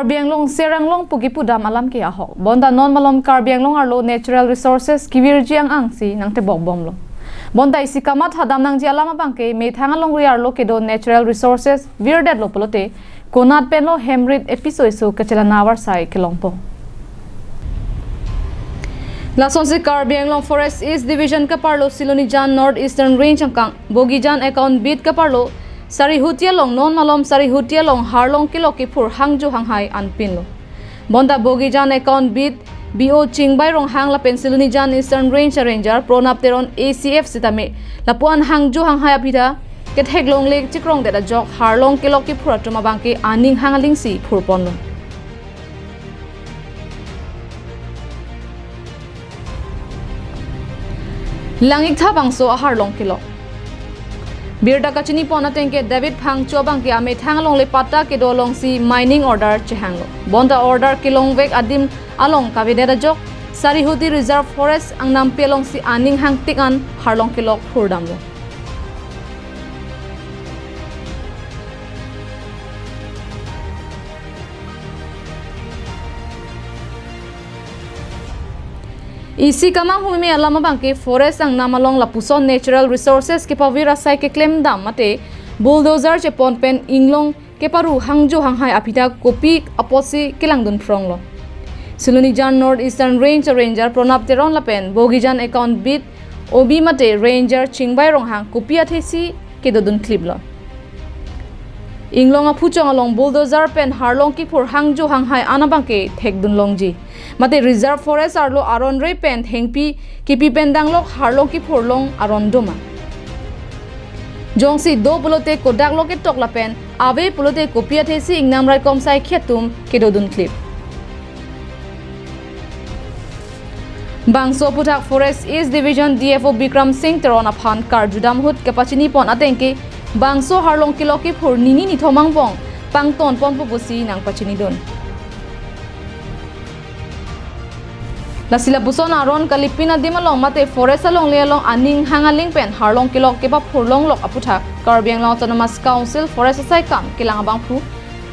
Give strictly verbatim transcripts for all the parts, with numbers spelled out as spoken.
Karbi Anglong Serang Long pu kipu dam alam ke ahok. Bonta non malom Karbi Anglong arlo natural resources kevirji ang-angsi nangtebok bomlo. Bonta isi kamatha dam nangji alam abangke methang alongri arlo kedo natural resources virdetlo pulote konat penlo hem rit episo iso kachelana avarsai kelongpo. Lasonsi Karbi Anglong Forest East Division kaparlo Silonijan North Eastern Range angkang Bogijan Account Beat kaparlo Sarihuti along non malom Sarihuti along harlong kelok kephur hangjo hanghai anpinlo. Bonta Bogijan Account Beat B O Chingbai Ronghang lapen Silonijan Eastern Range Ranger Pronab Teron A C F sitame lapuan hangjo hanghai apitha kethek longle chikrongdet ajok harlong kelok kephur atum abangke aning hang alingsi phurponlo. Langiktha bangso aharlong kelok. Birta kachinipon atengke David Phangcho abangke amethang alongle patta kedo alongsi mining order chehanglo. Bonta order kelongvek adim along kavedet ajok Sarihuti Reserve Forest angnampi alongsi aning hangtik an harlong kelok phurdamlo. Isi kamanghumi alam abangke forest angnam along lapuson natural resources kepavir asai keklemdam mate bulldozer chepon pen inglong keparu hangjo hanghai apitha kopi apotsi kelangdun phronglo. Silonijan North Eastern Range Ranger Pronab Teron lapen Bogijan Account Beat O B mate Ranger Chingbai Ronghang kopi athesi kedodun kliplo. Inglong aphuchong along bulldozer pen harlong kephur hangjo hanghai an abangke thekdun longji. Mate Reserve Forest arlo aron re pen thengpi kepi pen danglok harlong kephur long aron doma. Jongsi do pulote kodak lo ketok lapen ave pulote kopi athesi ingnam raikom saikhi atum kedodun klip. Bangso aphuthak Forest East Division D F O Bikram Singh Teron aphan karjudam ahut kapachinipon atengke bangso harlong kelok kephur nini nithom angbong pangtonponpo pusi nangpachinidun. Lasi lapuson aron kalipin adim along mate forest alongle along aning hang aling pen harlong kelok kepaphur longlok aphuthak Karbi Anglong Autonomous Council Forest asai kam kelang abangphu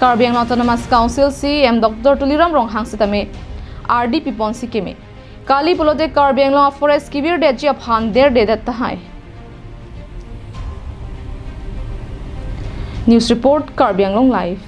Karbi Anglong Autonomous Council C E M Doctor Tuliram Ronghang sitame ardi piponsi keme. Kali pulote Karbi Anglong a-forest kevirdetji aphan derdedet tahai. News report, Karbi Anglong Live.